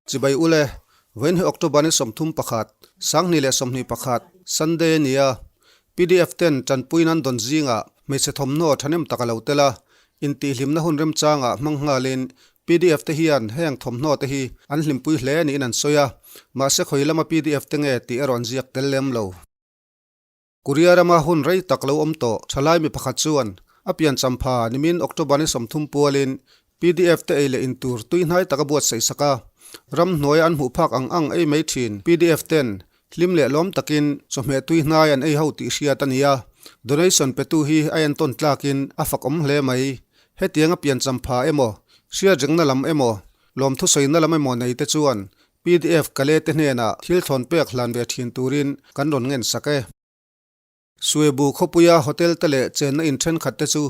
Chibai ule, vawiin hi October ni 31, 2021, Sunday a ni a. Pdf ten tanpui nan dawn zingah hmeichhe thawmhnaw thahnem tak a lo tel a, intihhlimna hun remchangah hmang nghalin pdf te hian heng thawmhnaw te hi an hlimpui hle niin an sawi a, mahse khawi lama pdf te nge tih erawh an ziak tel lem lo. Korea rama hun rei tak lo awm tawh thalai mi pakhat chuan a pian champha nimin October ni 30 pualin pdf te ei leh in tur tui hnai taka buatsaih sak a, ramhnuaia an hmuh phak ang ang ei mai thin pdf ten hlim leh lawm takin chawhmeh tui hnai an ei ho tih hriat a ni a, donation petu hi a entawn tlakin a fak awm hle mai. Hetiang a pian champha emaw, hriatrengna lam emaw, lawmthusawina lam emaw nei te chuan Pdf Kale te hnenah thil thlawn pek hlan ve thin turin kan rawn ngen sak e. Suebu khawpuia hotel te leh chenna in thenkhat te chu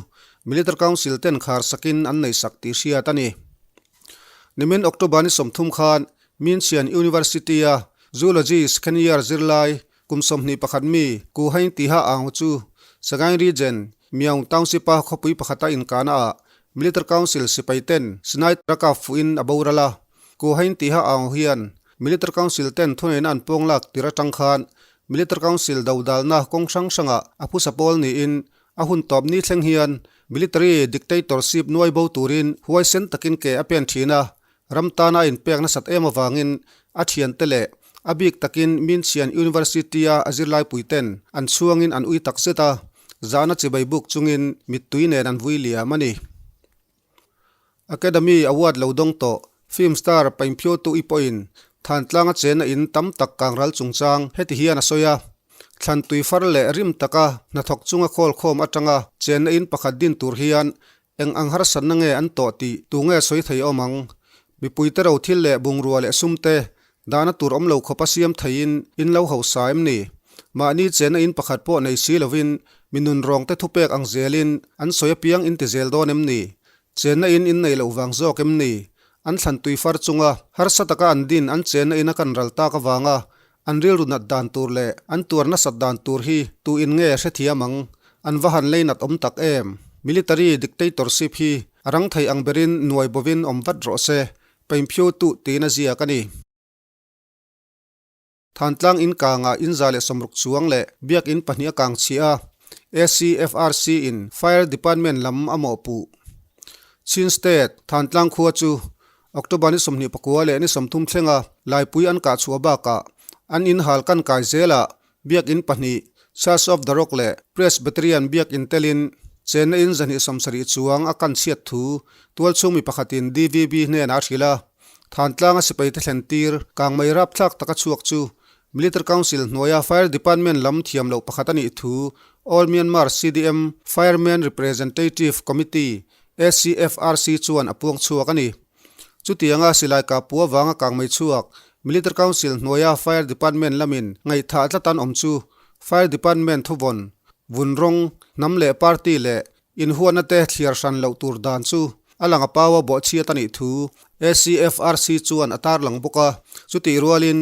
Military Council ten khar sakin an nei sak tih hriat a ni. Nimin October ni 30 khan Minchian University-a Zoology second year zirlai kum 21 mi Ku Haing Tiha Aung chu Sagaing Region, Myaung Township-a khawpui pakhata inkahna ah Military Council sipai ten sniper a kap fuhin a boral a. Ku Haing Tiha Aung hian Military Council ten thuneihna an pawng lak tir atang khan Military Council dodalna kawng hrang hrangah a phusa pawl niin a hun tawp ni thleng hian Military dictatorship nuai bo turin huaisen takin ke a pen thin a, ram tana a inpek nasat em avangin a thiante leh a bik takin Minchian University-a a zirlaipui ten an chhuangin an ui tak zet a, zahna chibai buk chungin mittui nen an vui liam a ni. Academy Award lo dawng tawh film star Painphiotu i pawhin Thantlanga chenna in tam tak kangral chungchang heti hian a sawi a, Thlan tui far leh rim taka hnathawk chunga khawl khawm atanga chenna in pakhat din tur hian eng ang harsatna nge an tawh tih tu nge sawi thei awm ang? Mipuite ro thil leh bungrua leh sumte dahna tur awm lo khawpa siam theiin in lo hausa em ni? Mahni chenna in pakhat pawh nei si lovin mi nunrawngte thupek ang zelin an sawi apiang in ti zel dawn em ni? Chenna in in nei loh vang zawk em ni? An thlan tui far chunga harsa taka an din an chenna in a kan ral tak avanga an rilru nat dan tur leh an tuar nasat dan tur hi tu in nge hrethiam ang? An va han lei nat awm tak em? Military dictatorship hi a rang thei ang berin nuai bovin awm vat rawh se, Painphio tuh tiin a ziak a ni. Thantlang in kangah in 160 chuang leh biakin pahnih a kang chhia a, ACFRC in Fire Department lam a mawhpuh. Chin State, Thantlang khua chu October ni 29 leh ni 30 thlenga laipui an kah chhuah bakah an in hal kan kai zelah biakin pahnih Church of the Rock leh Presbyterian biakin telin chenna in 270 chuang a kan chhiat thu tualchhung mi pakhatin DVB hnenah a hrilh a. Thantlanga sipaite thlen tir kangmei rapthlak taka chhuak chu Military Council hnuaia Fire Department lam thiam loh pakhat a nih thu All Myanmar CDM Firemen Representative Committee, ACFRC, chuan a puang chhuak a ni. Chutianga silai kahpua vanga kangmei chhuak Military Council hnuaia Fire Department lamin ngaihthah tlatan awm chu Fire Department thuvawn, vunrawng, hnam leh party leh Inhuatna te thliar hran loh tur dan chu a lang a paua bawhchhiat a nih thu ACFRC chuan a tarlang bawk a. Chutih rualin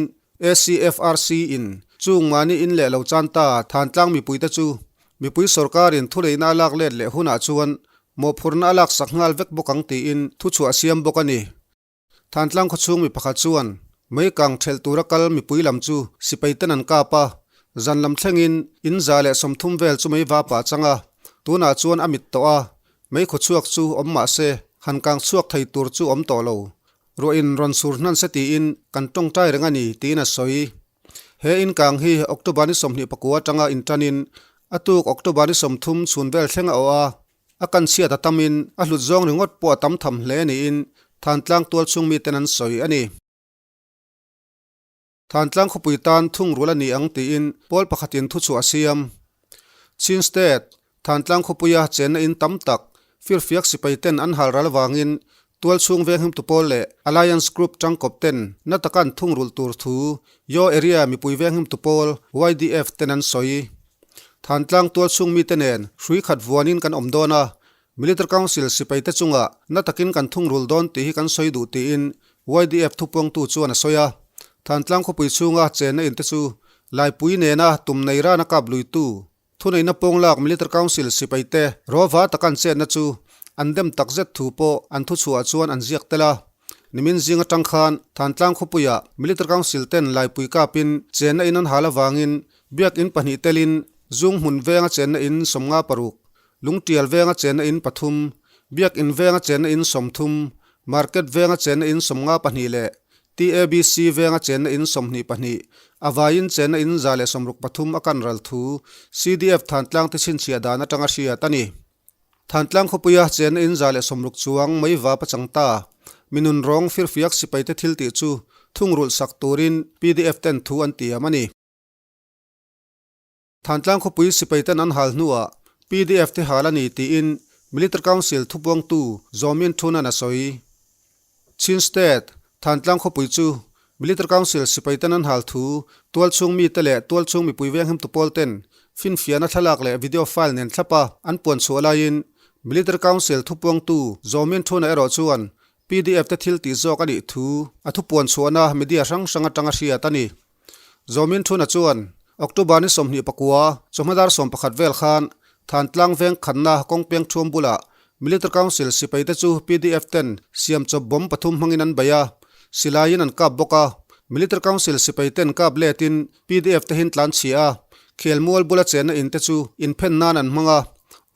ACFRC in chung mahni in leh lo chan ta Thantlang mipuite chu mipui sorkarin thuneihna a lak let leh hunah chuan mawhphurhna a laksak nghal vek bawk ang tiin thuchhuah a siam bawk a ni. Thantlang khawchhung mi pakhat chuan mei kang thelh tura kal mipui lam chu sipai ten an kap a, zan lam thlengin in 130 vel chu mei va pah chang a, tunah chuan a mit tawh a, mei khawchhuak chu awm mah se han kang chhuak thei tur chu awm tawh lo. Ruah in rawn sur hnan se tiin kan tawngtai reng a ni tiin a sawi. He in kang hi October ni 29 atanga intanin a tuk October ni 30 chhun vel thleng a awh a, A kan chhiat a tamin a hlut zawng ringawt pawh a tam tham hle niin Thantlang tualchhung miten an sawi a ni. Thantlang khawpui tan thungrul a ni ang tiin pawl pakhatin thuchhuah a siam. Chin State, Thantlang khawpuia chenna in tam tak firfiak sipai ten an hal ral avangin tualchhung venghimtu pawl leh Alliance Group tangkawp ten na taka an thungrulh tur thu Yaw Area mipui venghimtu pawl YDF ten an sawi. Thantlang tualchhung mite nen hrui khat vuanin kan awm dawn a, Military Council sipaite chungah na takin kan thungrul dawn tih hi kan sawi duh tiin YDF thupuangtu chuan a sawi a. Thantlang khawpui chhunga chenna inte chu Laipui nena tum nei rana kap luitu thuneihna pawnglak Military Council sipaite rawva taka an chenna chu an dem takzet thu pawh an thuchhuah chuan an ziak tel a. Nimin zing atang khan Thantlang khawpuiah Military Council ten laipui kapin chenna in an hal avangin Biakin pahnih telin Zung hmun venga chenna in 56, Lungtial venga chenna in pathum, Biakin venga chenna in 30, Market venga chenna in 52 leh TABC venga chenna in 22, a vaiin chenna in 163 a kan ral thu CDF Thantlang te chhinchhiah dan atanga hriat a ni. Thantlang khawpuia chenna in 160 chuang mai vap a chang ta. Mi nun rawng firfiak sipaite thil tih chu thungrulh sak turin pdf ten thu an tiam a ni. Thantlang khawpui sipaiten an hal hnuah pdf te hal a ni tiin Military Council thupuangtu Zawmin Thunan a sawi. Chin State, Thantlang khawpui chu Military Council sipaiten an hal thu tualchhung mite leh tualchhung mipui venghimtu pawl ten finfiahna thlalak leh video file nen thlapa an puan chhuah laiin Military Council thupuangtu Zawmin Thuna erawh chuan pdf te thil tih zawk a nih thu a thupuan chhuahna media hrang hrang atanga hriat a ni. Zawmin Thuna chuan October ni 29 chawhma dar 11 vel khan Thantlang veng khanna kawngpeng thuam bulah Military Council sipaite chu pdf ten siam chawp bomb pathum hmangin an bei a, silaiin an kap bawk a. Military Council sipai ten kap letin pdf te hin tlan chhia a, khelmual bula chenna in te chu inphen nan an hmang a,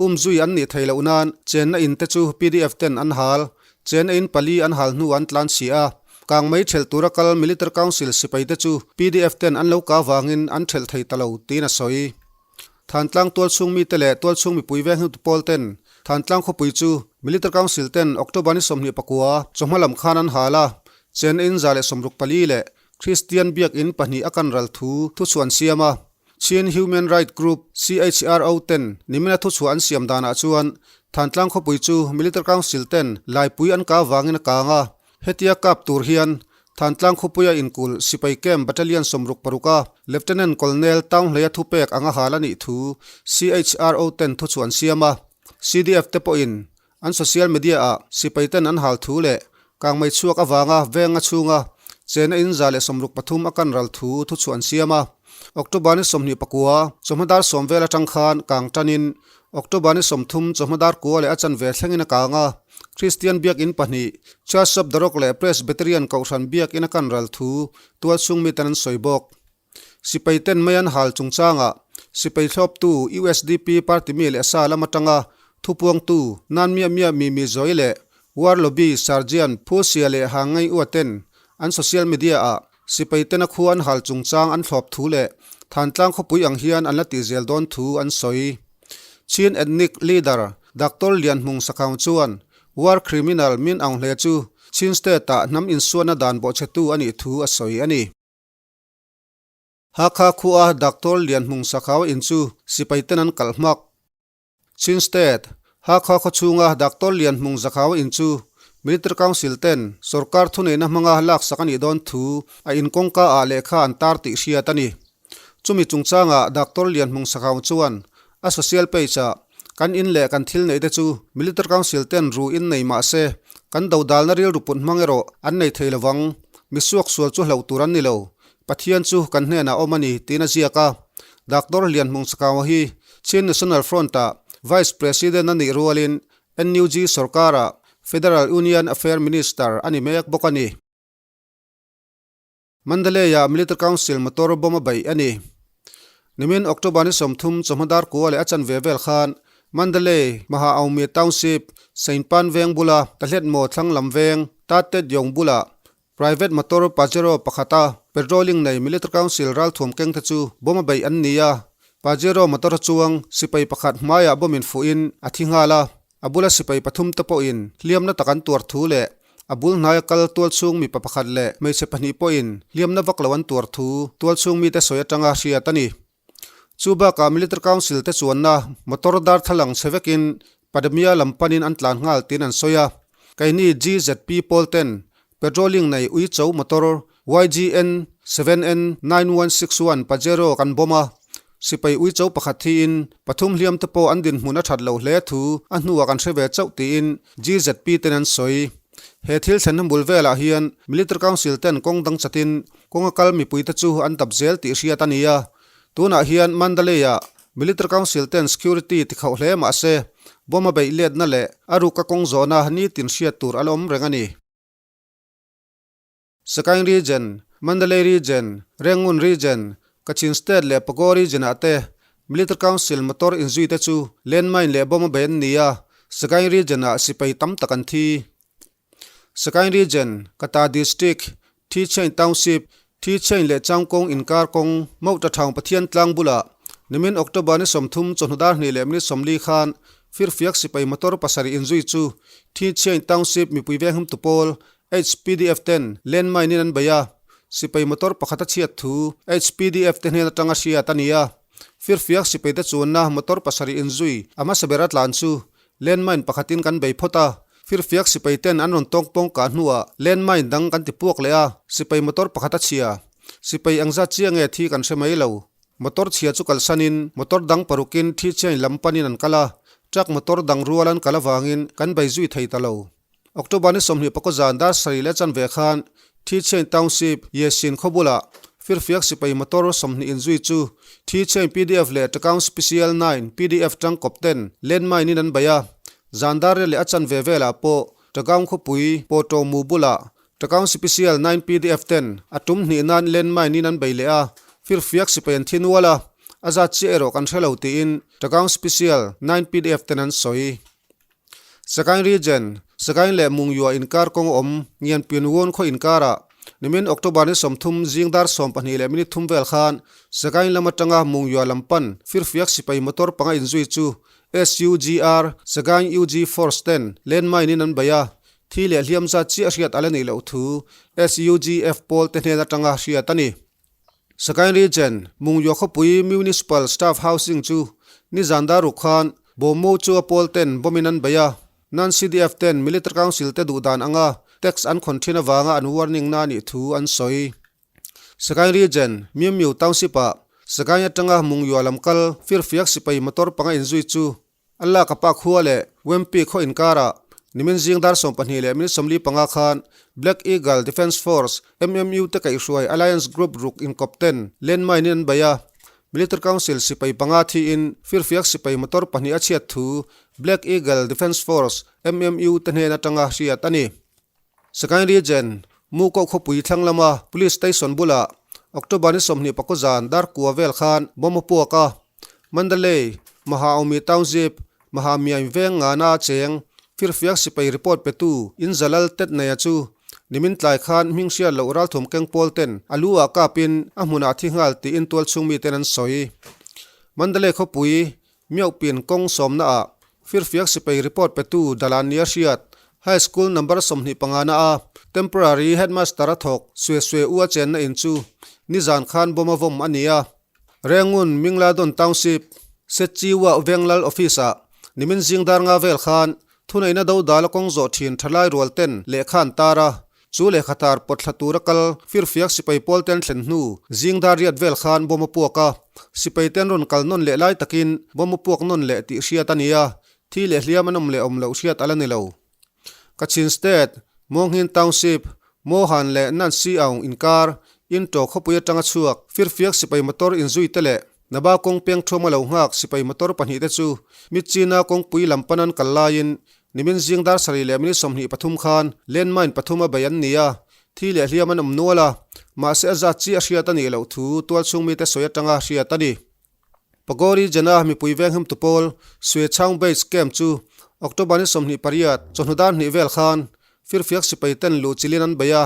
umzui an nih theih loh nan chenna in te chu pdf ten an hal. Chenna in pali an hal hnu an tlan chhia a, kang mai thelh tura kal Military Council sipai te chu pdf ten an lo ka vangin an thelh thei ta lo tiin a sawi. Thantlang tualchhung mite leh tualchhung mipui veng hnutu pawl ten Thantlang khawpui chu Military Council ten October ni 29 chawhma lam khan an hal a, chen in 164 leh Kristian biakin pahnih a kan ral thu thuchhuah an siam a. Chin Human Right Group, CHRO, ten nimina thuchhuah an siam danah chuan Thantlang khawpui chu Military Council ten laipui an kah vangin a kang a, Hetia kap tur hian Thantlang khawpuia inkulh Sipai Camp Battalion 66 a Lieutenant Colonel Taunghleia thupek anga hal a nih thu CHRO ten thuchhuah an siam a. CDF te pawhin an social media ah sipai ten an hal thu leh kangmei chhuak avanga venga chhunga chena in 163 a kan ral thu thuchhuah an siam a. October ni 29 chawhma dar 10 vel atang khan kang tanin October ni 30 chawhma dar kua leh a chanve thlengin a kang a. Kristian biakin pahnih, Church of the Rock leh Presbyterian Kohhran biakin a kan ral thu tualchhung miten an sawi bawk. Sipai ten mai an hal chungchangah sipai thlawptu usdp party mi leh sa lam atanga thupuangtu Nan Miah Miah Mi Mi Zawi leh War Lobby Sergeant Phusia leh Hangai Ua ten an social media ah sipai tena khua an hal chungchang an thlawp thu leh Thantlang khawpui ang hian an la tih zel dawn thu an sawi. Chin Ethnic Leader Doctor Lianhmung Sakhau chuan War Criminal Min Aung Hle chu Chin State-ah hnam insuatna dan bawhchhetu a nih thu a sawi a ni. Hakha khua Doctor Lianhmung Sakhau in chu sipai ten an kalh hmak. Chin State, Hakha khawchhunga Doctor Lianhmung Zakhau in chu Military Council ten sorkar thuneihna hmanga laksak a nih dawn thu a inkawngka ah lehkha an tar tih hriat a ni. Chumi chungchangah Doctor Lianhmung Zakhau chuan a social page ah kan in leh kan thil neih te chu Military Council ten ru in nei mah se kan dodalna rilru put hmang erawh an nei thei lovang, misuak sual chu hlauh tur an ni lo. Pathian chu kan hnenah awm a ni tiin a ziak a. Doctor Lianhmung Chakawa hi Chin National Front-ah Vice President a nih rualin NUG sorkarah Federal Union Affair Minister a ni mek bawk a ni. Mandalay-ah Military Council motor bomb a beih a ni. Nimin October ni 30 chawhma dar kua leh a chanve vel khan Mandalay, Maha Aungmye Township, Sainpan veng bula Tahletmaw thlang lam veng, Tat Tet Yong bulah Private motor Pajero pakhata patrolling nei Military Council ralthuam keng te chu bomb a beih an ni a. Pajero motor chuang sipai pakhat hmaiah bomb in fuhin a thi nghal a, a bula sipai pathum te pawhin hliamna tak an tuar thu leh a bul hnaia kal tualchhung mipa pakhat leh hmeichhe pahnih pawhin hliamna vak lo an tuar thu tualchhung mite sawi atanga hriat a ni. Chu bakah Military Council te chuanna motor darthlalang chhe vekin Padamia lam panin an tlan nghal tiin an sawi a. Keini GZP pawl ten patrolling nei Uicho motor YGN 7N 9161 Pajero kan bomb a, sipai Uicho pakhat thiin pathum hliam te pawh an dinhmun a that lo hle thu a hnuah kan hre ve chauh tiin GZP ten an sawi. He thil thlenna bul velah hian Military Council ten kawng dang chatin Kawnga kal mipuite chu an dap zel tih hriat a ni a, tunah hian Mandalay-ah Military Council ten security ti khauh hle mah se, bomb a beih letna leh a ruka kawng zawhna nitin hriat tur a la awm reng a ni. Sagaing Region, Mandalay Region, Rangoon Region, Kachin State leh Pago Region-ah te Military Council motor inzui te chu landmine leh bomb a bei an ni a, Sagaing Region-ah sipai tam tak an thi. Sagaing Region, Kata District, Thichain Township, Thichain leh Changkawng inkar kawng Mauta Thaung Pathian tlang bulah nimin October ni 30 chawhnu dar hnih leh minute 40 khan Firfiak sipai motor pasarih inzui chu Thichain Township mipui venghum tu pawl HPDF ten landmine in an bei a, sipai motor pakhat a chhiat thu HPDF te hnen atanga hriat a ni a. Firfiak sipai te chuanna motor pasarih inzui a hmasa ber a tlan chu Landmine pakhatin kan bei phawt a, firfiak sipai ten an rawn tawng pawng kah hnuah landmine dang kan ti puak leh a, sipai motor pakhat a chhia. Sipai engzat chiah nge thi kan hre mai lo. Motor chhia chu kalsanin motor dang parukin thi chiain lam panin an kal a, truck motor dang rual an kal avangin kan bei zui thei ta lo. October ni 20 pakaw zan dar sarih leh chanve khan Thichain Township, Yesin khaw bulah firfiak sipai motor 20 inzui chu Thichain PDF leh Takaung Special Nine PDF tangkawp ten landmine in an bei a. Zan dar riat leh a chanve velah pawh Takaung khawpui Pawṭawmu bulah Takaung Special Nine PDF ten a tum hnih nan landmine in an bei leh a, firfiak sipai an thi nual a, a zat chiah erawh kan hre lo tiin Takaung Special Nine PDF ten an sawi. Sagaing Region, Sagaing leh Mungyua inkar kawng awm Ngianpinwon khaw inkarah nimin October ni 30 zing dar 12 leh minute thum vel khan Sagaing lam atanga Mungyua lam pan firfiak sipai motor panga inzui chu SUGR, Sagaing UG Force ten landmine in an bei a, thi leh hliam zat chiah hriat a la nih loh thu SUGF pawl te hnen atanga hriat a ni. Sagaing Region, Mungyua khawpui Municipal Staff Housing chu nizan dar ruk khan Bawmmu chu a pawl ten bomb in an bei a, Non-CDF ten Military Council te duh dan anga tax an khawn thin avanga an warning na anih thu an sawi. Sagaing Region, Myomyo Township ah Sagaing atanga Mungyua lam kal firfiak sipai motor panga inzui chu A lak a pa khua leh Wempi khaw inkarah nimin zing dar 12 leh minute 45 khan Black Eagle Defence Force, MMU te kaihhruai Alliance Group ruk inkawp ten landmine in an bei a. Military Council sipai panga thiin firfiak sipai motor pahnih a chhiat thu Black Eagle Defence Force, MMU te hnen atanga hriat a ni. Sagaing Region, Mukoh khawpui thlang lama Police Station bulah October ni 24 zan dar kua vel khan bomb a puak a. Mandalay, Mahaomi Township, Mahamiain veng ngana a cheng, firfiak sipai report petu Inzalal Tetnaya chu nimin tlai khan hming hriat loh ralthum keng pawl ten a lu ah kapin a hmunah thi nghal tiin tualchhung miten an sawi. Mandalay khawpui Miauhpin kawng sawmna ah firfiak sipai report petu Dalan nia hriat High School number 25 na a temporary headmaster a thawk Sue Sue U a chenna in chu nizan khan bomb a vawm a ni a. Rengun Mingladon Township Setchiwa Venglal Office ah nimin zing dar nga vel khan thuneihna do dal a kawng zawh thin thalai rual ten lehkha an tar a, Chu lehkha tar pawt thla tura kal firfiak sipai pawl ten thlen hnu zing dar riat vel khan bomb a puak a, sipai ten rawn kal nawn leh lai takin bomb a puak nawn leh tih hriat a ni a, thi leh hliam an awm leh awm loh hriat a la ni lo. Kachin State, Mawnghin Township, Mohan leh Nansi Aung inkar, Into khawpui atanga chhuak firfiak sipai motor inzui te leh Naba kawng peng thuam a lo nghak sipai motor pahnih te chu Myitkyina kawngpui lam pan an kal laiin nimin zing dar sarih leh minute 23 khan landmine pathum a bei an ni a, thi leh hliam an awm nual a, mahse a zat chiah hriat a nih loh thu tualchhung mite sawi atanga hriat a ni. Pagori Jana mipui venghim tu pawl Swe Chaung Base Camp chu October ni 28 chawhnu dar hnih vel khan firfiak sipai ten luh chilin an bei a,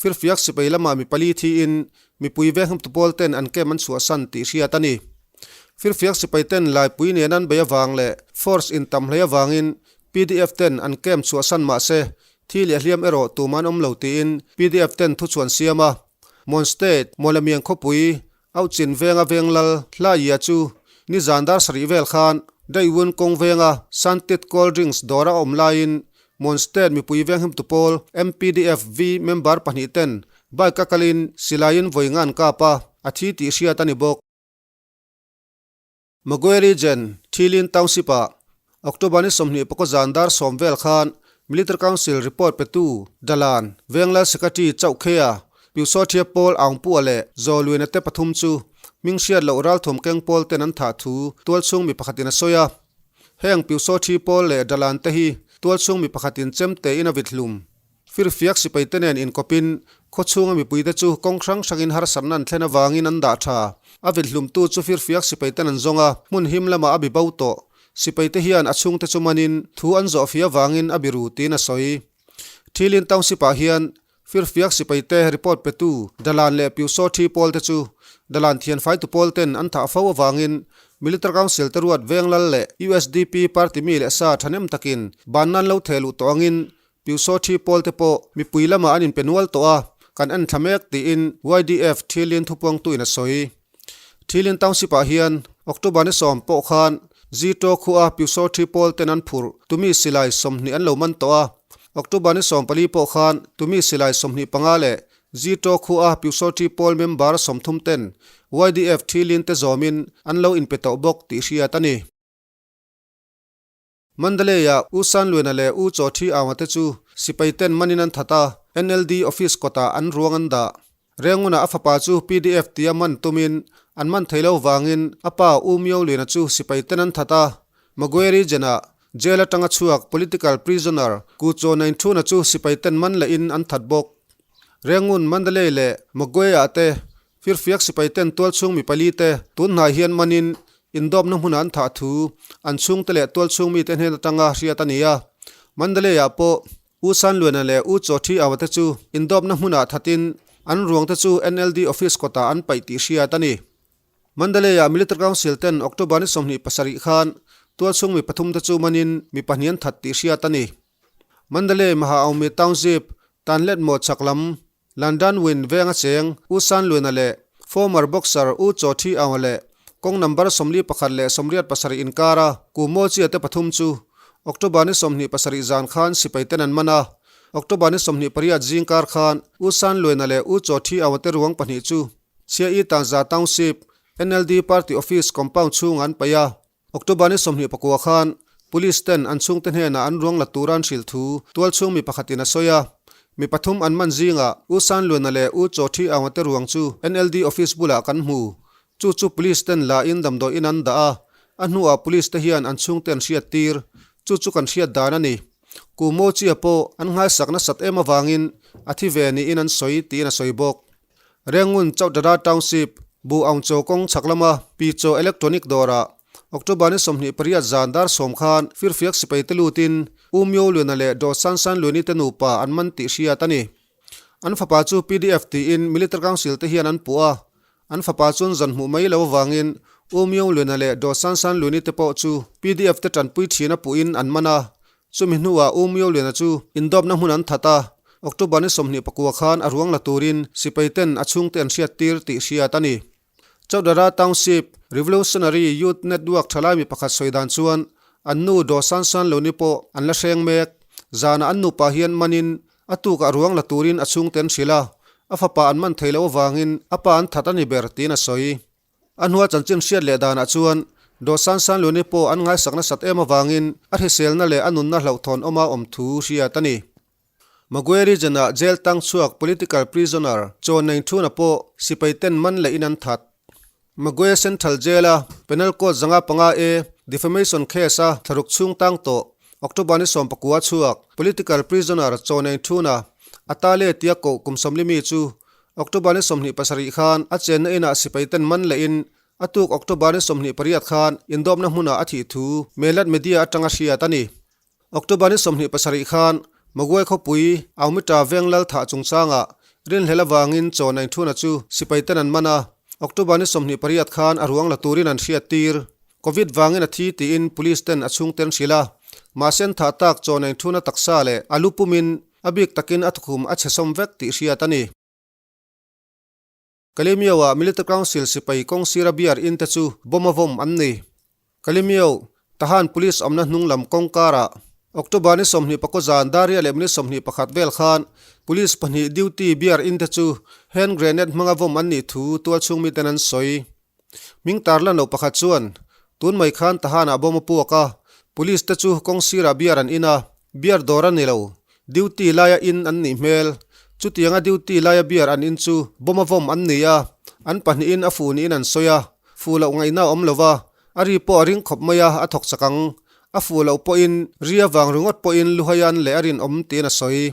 Firfiak sipai lamah mi pali thiin mipui vengham tu pawl ten an camp an chhuahsan tih hriat a ni. Firfiak sipai ten laipui nen an bei avang leh force in tam hlei avangin PDF ten an camp chhuahsan mah se thi leh hliam erawh tumah an awm lo tiin PDF ten thuchhuan siam a. Mon State, Mawlamiang khawpui, Auchin venga venglal Hlaia chu nizan dar sarih vel khan Daiwun kawng venga Santit Cold Drinks dawra a awm laiin Mon State mipui venghim tu pawl MPDF V member pahnih ten bike a kalin silaiin vawi nga an kap a, a thi tih hriat a ni bawk. Magwe Region, Thilin Township ah October ni 20 zan dar 10 vel khan Military Council report petu Dalan Venglal Secretary Chauhkhea Pyusawthia Pawl Aungpua leh Zawluina te pathum chu hming hriat loh ralthawm keng pawl ten an thah thu tualchhung mi pakhatin a sawi a. Heng Pyusawthi Pawl leh Dalan te hi tualchhung mi pakhatin chemte in a vit hlum. Firfiak sipaite nen inkawpin khawchhunga mipuite chu kawng hrang hrangin harsatna an thlen avangin an dah tha. A vithlumtu chu firfiak sipaiten an zawng a, hmun him lamah a bi bo tawh. Sipaite hian a chhungte chu manin thu an zawh fia vangin a biru tiin a sawi. Thilin Township-ah hian Firfiak sipaite report petu Dalan leh Pyusaw thi pawlte chu Dalan thianfaitu pawlten an thah fo avangin Military Council te ruat Venglal leh usdp party mi leh sa thahnem takin banna an lo theh luh tawh angin Pyusaw thi pawlte pawh mipui lamah an inpe nual tawh a, kan en thla mek tiin YDF Thilin thupuangtuin a sawi. Thilin Township-ah hian October ni sawm pawh khan Zito khua Pyusaw thi pawlten an phurh tumi silai 20 an lo man tawh a. October ni 14 pawh khan tumi silai 25 leh Zito khua Pyusawthi pawl member 30 ten YDF Thilin te zawmin an lo inpe tawh bawk tih hriat a ni. Mandalay-ah U Sanluena leh U Chawthi Aunga te chu sipai ten manin an that a, NLD office kawtah an ruang an dah. Rengunah a fapa chu PDF tia man tumin an man thei lo vangin a pa U Myoliana chu sipai ten an that a, Magwe region-ah jail atanga chhuak political prisoner Ku Chaw Nain Thuna chu sipai ten man lehin an that bawk. Rengun, Mandalay leh Magwe-ah te Firfiak sipai ten tualchhung mi pali te tun hnai hian manin indawpna hmunah an thah thu an chhungte leh tualchhung mite hnen atanga hriat a ni a. Mandalay-ah pawh U Sanluana leh U Chaw Thi Awa te chu indawpna hmunah thatin an ruang te chu NLD office kawtah an paih tih hriat a ni. Mandalay-ah Military Council ten October ni 27 khan tualchhung mi pathum te chu manin mi pahnih an that tih hriat a ni. Mandalay Maha Aung Township Tanlet Maw chhak lam London Win venga cheng U San Luena leh former boxer U Chaw Thi Aung leh kawng number 41 leh 87 inkara Ku Maw Chia te pathum chu October ni 27 zan khan sipai ten an man a. October ni 28 zingkar khan U San Luena leh U Chaw Thi Aung te ruang pahnih chu Chia-I Tanza Township NLD Party Office compound chhungah an paih a. October ni 29 khan Police ten an chhungte hnenah an ruang la tura an hrilh thu tualchhung mi pakhatin a sawi a. Mi pathum an man zingah U Sanluana leh U Chaw Thi Aunga te ruang chu NLD office bulah kan hmu. Chu chu Police ten la in damdawiin an dah a, a hnuah Police te hian an chhungte an hriat tir. Chu chu kan hriat dan a ni. Ku Maw Chia pawh an nghaisak nasat em avangin a thi ve niin an sawi tiin a sawi bawk. Rengun Chaudhara Township, Bu Aung Chaw kawng chhak lama Pi Chaw Electronic dawrah October ni 28 zan dar 10 khan firfiak sipai te lutin U Myo Luena leh Daw San San Lueni te nupa an man tih hriat a ni. An fapa chu PDF tiin Military Council te hian an puh a, an fapa chuan zan hmuh mai lo avangin U Myo Luena leh Daw San San Lueni te pawh chu PDF te tanpui thin a puhin an man a, Chumi hnuah U Myoliana chu indawpna hmun an that a, October ni 29 khan a ruang la turin sipai ten a chhungte an hriat tir tih hriat a ni. Chaudhara Township Revolutionary Youth Network thalai mi pakhat sawi dan chuan an nu Daw San San Loni pawh an la hreng mek. Zanah an nupa hian manin a tukah ruang la turin a chhungte an hrilh a, a fapa an man thei loh avangin a pa an that a ni ber tiin a sawi. A hnua chanchin hriat leh danah chuan Daw San San Luni pawh an ngaisak nasat em avangin a hriselna leh a nunna hlauhthawn awma awm thu hriat a ni. Magwe region-ah jail tang chhuak political prisoner Chaw Naing Thuna pawh sipai ten man leh in an that. Magwe Central Jail-a Penal Code 505 A defamation case-a thlaruk chhung tang tawh October ni 19 chhuak political prisoner Chaw Naing Thuna a ta le tia koh kum 40 mi chu October ni 27 khan a chenna inah sipai ten man lehin a tuk October ni 28 khan indawpna hmunah a thih thu Melat Media atanga hriat a ni. October ni 27 khan Magwe khawpui Aumita veng lal thah chungchangah rinhlel avangin chaw nain thuna chu sipai ten an man a, October ni 28 khan a ruang la turin an hriat tir. Covid vangin a thi tiin police ten a chhungten hrilh a, mahse an thah tak chaw nain thuna taksa leh a lu pumin A bik takin a thukhum a chhe sawm vek tih hriat a ni. Kalemyo-ah Military Council sipai kawng sira biar in te chu bomb a vawm an ni. Kalemyo, Tahan Police awmna hnung lam kawng karah October ni 24 zan dar riah leh minute 21 vel khan Police pahnih duty biar in te chu hand grenade hmanga vawm an nih thu tualchhung miten an sawi. Hming tarlan loh pakhat chuan, Tun mai khan Tahanah bomb a puak a, Police te chu kawng sirah beer an in a, beer dawr a ni lo, duty laia in an nih hmel. Chutianga duty laia beer an in chu bomb a vawm an ni a, an pahnihin a fu niin an sawi a, fu loh ngaihna a awm lo va, a ri pawh a ring khawp mai a, a thawk chak ang. A fu loh pawhin ri avang ringawt pawhin luhai an leh a rinawm tiin a sawi.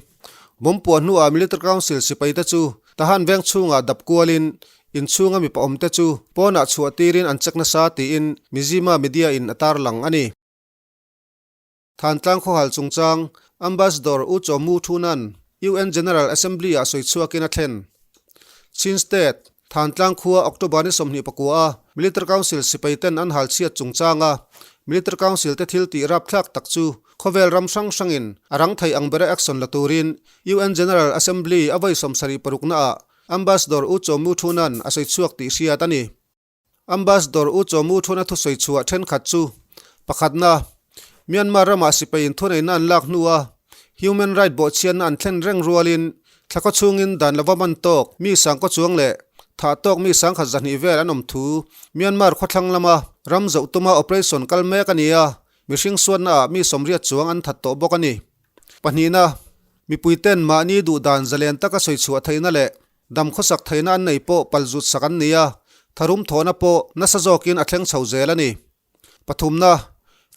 Bomb puah hnuah Military Council sipaite chu Tahan veng chhungah dap kualin inchhunga mipa awmte chu pawnah chhuah tirin an check nasa tiin Mizzima media in a tarlang a ni. Thantlang khawhal chungchang Ambassador U Chaw Mu Thunan UN General Assembly-ah sawi chhuakin a thlen. Chin State, Thantlang khua October ni 24 a Military Council sipaiten an hal chhiat chungchanga Military Council te thil tih rapthlak tak chu khawvel ram hrang hrangin a rang thei ang bera action la turin UN General Assembly a vawi 76 naah Ambassador U Chaw Mu Thunan a sawi chhuak tih hriat a ni. Ambassador U Chaw Mu Thuna thusawi chhuah thenkhat chu pakhatna, Myanmar ramah sipai inthuneihna an lak hnua human right bawhchhiatna an thlen reng rualin thlakaw chhungin dan lova man tawk mi sangkaw chuang leh thah tawk mi sangkhat 200 vel an awm thu Myanmar khawthlang lama ram zoh tuma operation kal mek a ni a, mihring suatnaah mi 80 chuang an that tawh bawk a ni. Pahnihna, mipuiten mahni duhdan zalen taka sawi chhuah theihna leh Dam khawsak theihna an nei pawh palzut sak an ni a, tharum thawhna pawh nasa zawkin a thleng chho zel a ni. Pathumna,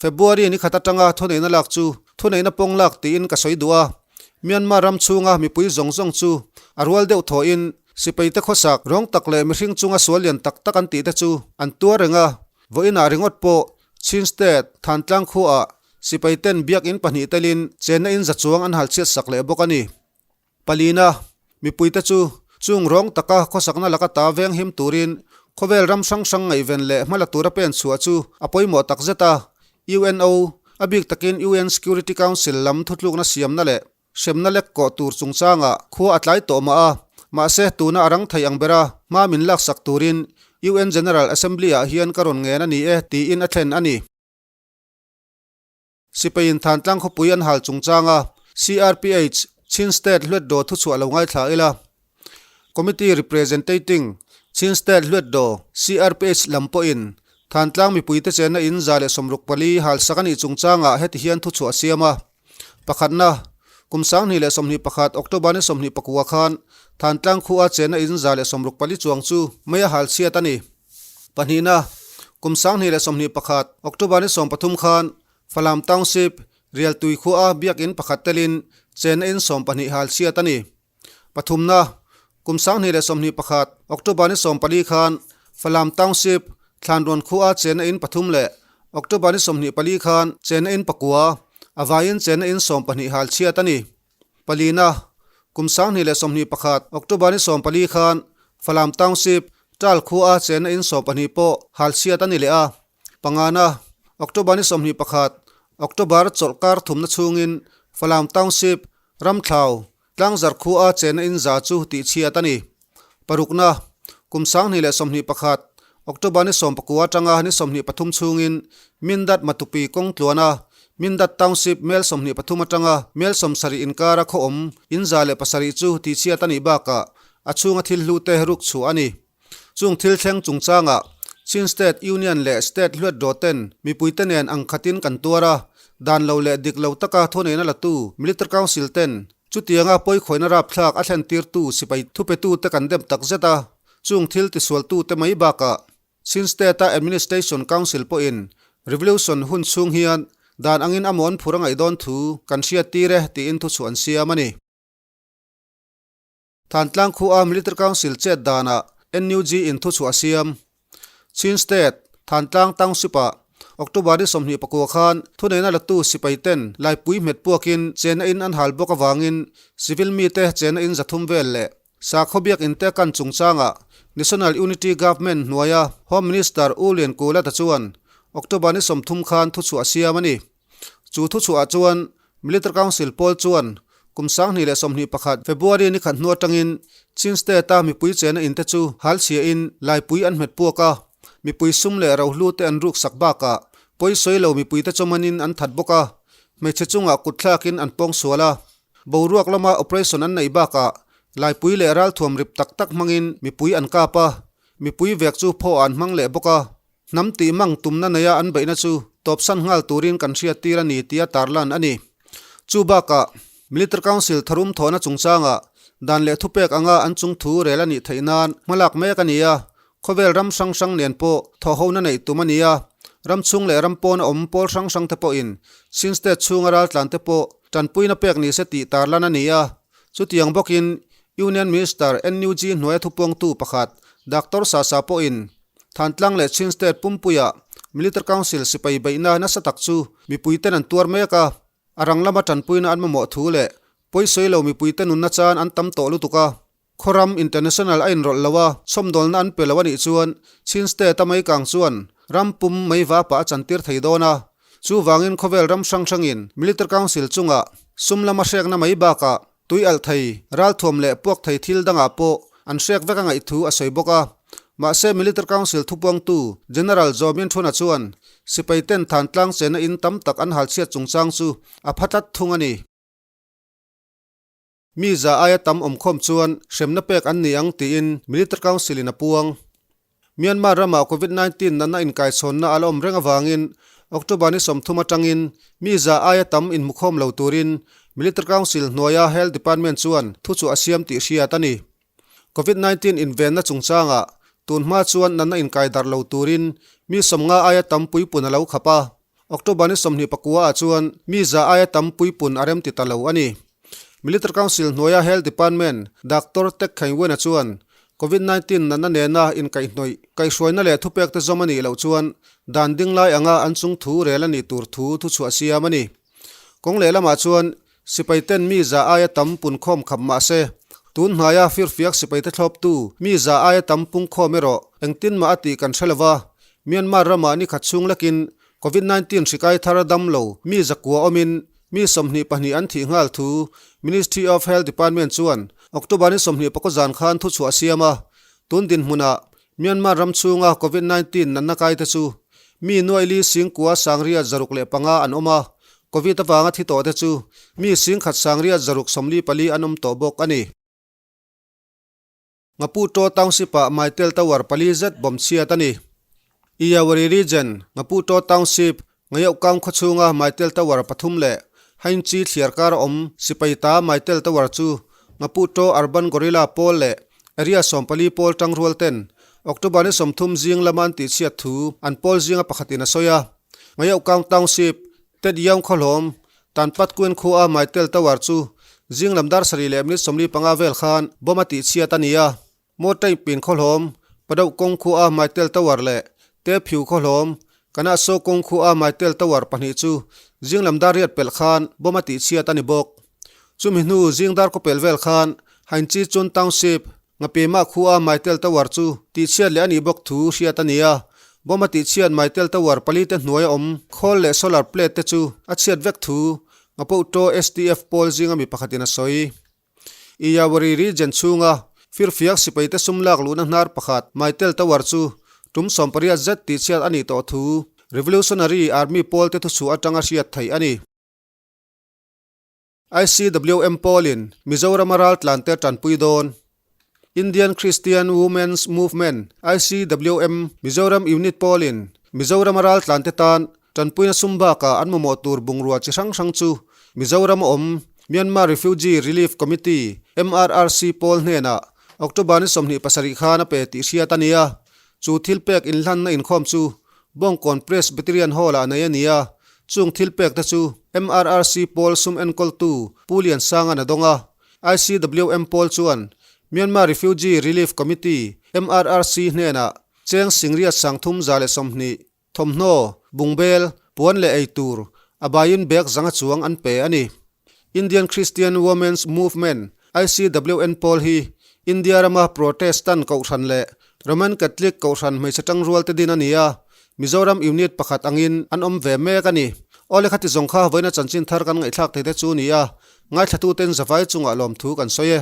February ni khat atanga thuneihna lak chu thuneihna pawng lak tiin ka sawi duh a, Myanmar ram chhunga mipui zawng zawng chu a rual deuh thawhin sipaite khawsak rawng tak leh mihring chunga sual lian tak tak an tih te chu an tuar reng a, vawiinah ringawt pawh Chin State, Thantlang khuaah sipaiten biakinn pahnih telin chenna in za chuang an halchhiat sak leh bawk a ni. Palina, mipuite chu chung rawng taka khawsakna laka ta veng him turin khawvel ram hrang hrang ngaihven leh hmala tura pen chhuah chu a pawimawh tak zet a, UNO, a bik takin UN Security Council lam thutlukna siamna leh hremna lek kawh tur chungchangah khua a tlai tawh mah a, mahse tuna a rang thei ang bera hma min laksak turin UN General Assembly-ah hian ka rawn ngen a ni e tiin a thlen a ni. Sipaiin Thantlang khawpui an hal chungchanga CRPH, Chin State Hluatdaw thuchhuah lo ngaithla ila. Committee Representating Chin State Hluatdaw, CRPH, lam pawhin Thantlang mipuite chenna in 164 hal sak a nih chungchangah heti hian thuchhuah a siam a. Pakhatna, kum 2021 October ni 29 khan Thantlang khua chenna in 164 chuang chu mei a hal chhiat a ni. Pahnihna, kum 2021 October ni 13 khan Falam Township, Rialtui khuaa biakinn pakhat telin chenna in 12 hal chhiat a ni. Pathumna, kum 2021 October ni 14 khan Falam Township, Thlanrawn khuaa chenna in pathum leh October ni 24 khan chenna in pakua, a vaiin chenna in 12 hal chhiat a ni. Palina, kum 2021 October ni 14 khan Falam Township, Ṭal khuaa chenna in 12 pawh hal chhiat a ni leh a. Pangana, October ni 21, October chawlhkar thumna chhungin Falam Township, Ramthlau, Tlangzar khuaa chenna in za chu tihchhiat a ni. Parukna, kum 2021, October ni 19 atanga ni 23 chhungin Mindat Matupi kawng tluana Mindat Township mel 23 atanga mel 70 inkara khaw awm in 107 chu tihchhiat a nih bakah a chhunga thil hlu te ruk chhuah a ni. Chung thil thleng chungchangah Chin State Union leh State hluatdaw ten mipuite nen ang khatin kan tuar a, dan lo leh dik lo taka thuneihna latu Military Council ten chutianga pawikhawihna rapthlak a thlen tirtu sipai thupetute kan dem tak zet a, chung thil tisualtute mai bakah Chin State-a Administration Council pawhin Revolution hun chhung hian dan angin a mawn phur a ngaih dawn thu kan hriattir e tiin thuchhuah an siam a ni. Thantlang khua Military Council chet danah NUG in thuchhuah a siam. Chin State, Thantlang Township-ah October ni 29 khan thuneihna latu sipai ten laipui hmet puakin chenna in an hal bawk avangin civil mite chenna in 300 vel leh sakhaw biakinn te kan chungchangah National Unity Government hnuaia Home Minister U Lian Kulata chuan October ni 30 khan thuchhuah a siam a ni. Chu thuchhuah chuan Military Council pawl chuan kum 2021 February ni khat hnu atangin Chin State-a mipui chena inte chu hal chhiahin laipui an hmet puak a, mipui sum leh rohlu te an ruk sak bakah pawisawi lo mipuite chawmanin an that bawk a, hmeichhe chungah kut thlakin an pawng sual a. Boruak lama operation an neih bakah laipui leh ralthuam rip tak tak hmangin mipui an kap a, mipui vek chu phaw an hmang leh bawk a. Hnam tih mang tumna neia an beihna chu tawpsan nghal turin kan hriattir a ni tia tarlan a ni. Chu bakah, Military Council tharum thawhna chungchangah dan leh thupek anga an chung thu rel a nih theih nan hmalak mek a ni a, khawvel ram hrang hrang nen pawh thawhhona neih tum a ni a, ram chhung leh ram pawna awm pawl hrang hrang te pawhin Chin State chhunga raltlan te pawh tanpuina pek ni se tih tarlan a ni a. Chutiang bawkin Union Minister NUG hnuaia thupuangtu pakhat Doctor Sasa pawhin Thantlang leh Chin State pumpuia Military Council sipai beihna nasa tak chu mipuiten an tuar mek a, a rang lama tanpuina an mamawh thu leh pawisawi lo mipuite nunna chan an tam tawh lutuk a. Khawram International a inrawlh lo a, chhawmdawlna an pe lo a nih chuan Chin State-a meikang chuan ram pum meivapa a chantir thei dawn a. Chuvangin khawvel ram hrang hrangin Military Council chungah sum lama hrekna mai bakah tui alh thei, ralthuam leh puak thei thil dangah pawh an hrek vek a ngaih thu a sawi bawk a. Mahse Military Council thupuangtu General Zaw Min Thuna chuan sipai ten Thantlang chena in tam tak an halchhiat chungchang chu a pha tlat thung a ni. Mi za aia tam awmkhawm chuan hremna pek an ni ang tiin Military Council in a puang. Myanmar ramah Covid 19 natna inkaichhawnna a la awm reng avangin October ni 30 atangin mi za aia tam inhmukhawm lo turin Military Council hnuaia Health Department chuan thuchhuah a siam tih hriat a ni. Covid 19 invenna chungchangah tun hma chuan natna inkai darh lo turin mi 50 aia tam puipun a lo khap a. October ni 24 ah chuan mi za aia tam puipun a remti ta lo a ni. Military Council hnuaia Health Department Doctor Tek Khaing Wena chuan Covid 19 natna nena inkaihhnawih kaihhruaina leh thupekte zawm a nih loh chuan dan ding lai anga an chung thu rel a nih tur thu thuchhuah siam a ni. Kawng lehlamah chuan Sipai ten mi za aia tam punkhawm khap mah se, tun hnaia firfiak sipaite thlawptu mi za aia tam pungkhawm erawh engtin mah a tih kan hre lo va. Myanmar ramah ni khat chhung lekin Covid 19 hri kai thar dam lo mi zakua awmin mi 22 an thih nghal thu Ministry of Health Department chuan October ni 24 zan khan thuchhuah a siam a. Tun dinhmunah Myanmar ram chhunga Covid 19 natna kaite chu mi nuaili singkua 665 an awm a, Covid avanga thi tawh te chu mi singkhat 674 an awm tawh bawk a ni. Ngaputo Township-ah Mytel Tower pali zet bawm chhiat a ni. Iyawari Region, Ngaputo Township, Ngaiauhkang khaw chhunga Mytel Tower pathum leh Hainchi thliar kar awm sipai ta Mytel Tower chu Ngaputo Urban Gorilla pawl leh Area 14 pawl tangrual ten October ni 30 zing lama an tihchhiat thu an pawl zinga pakhatin a sawi a. Ngaiauhkang Township, Tet Yaung Khawhlawm, Tanpat Kuin khua Mytel Tower chu zing lam dar sarih leh minute 45 vel khan bomb a tihchhiat a ni a. Motor pin khawhlawm, Padauh kawng khua Mytel Tower leh Te Phiu khawhlawm, Kanahsaw kawng khua Mytel Tower pahnih chu zing lam dar riat pelh khan bomb a tihchhiat a ni bawk. Chumi hnu zing dar kawpel vel khan Hainchi Chun Township, Ngapema khua Mytel Tower chu tihchhiat leh a nih bawk thu hriat a ni a. Bomb a tihchhiat Mytel Tower pali te hnuai a awm khawl leh solar plate te chu a chhiat vek thu Ngapohto STF pawl zinga mi pakhatin a sawi. Iyawari region chhunga firfiak sipaite sum lak luhna hnar pakhat Mytel Tower chu tum 80 zet tihchhiat a nih tawh thu Revolutionary Army pawlte thuchhuah atanga hriat theih a ni. ICWM pawlin Mizorama raltlante tanpui dawn. Indian Christian Women's Movement, ICWM, Mizoram Unit pawlin Mizorama raltlante tan Tanpuina sum bakah an mamawh tur bungrua chi hrang hrang chu Mizoram a awm Myanmar Refugee Relief Committee, MRRC, pawl hnenah October ni 27 khan a pe tih hriat a ni a. Chu thil pek inhlanna inkhawm chu Bawngkawn Presbyterian Hall-ah nei a ni a. Chung thil pek te chu MRRC pawl sum enkawltu Pu Liansanga'n a dawng a. ICWM pawl chuan Myanmar Refugee Relief Committee, MRRC, hnenah cheng singriat 320, Thawmhnaw, bungbel, puan leh ei tur a baiin bag zanga chuang an pe a ni. Indian Christian Women's Movement, ICWN, pawl hi India rama Protestant kohhran leh Roman Catholic kohhran hmeichhe tangrual te din a ni a, Mizoram unit pakhat angin an awm ve mek a ni. Awle khati zawng kha vawiina chanchin thar kan ngaihthlak thei te chu ni a, ngaithlatuten zavai chungah lawmthu kan sawi e.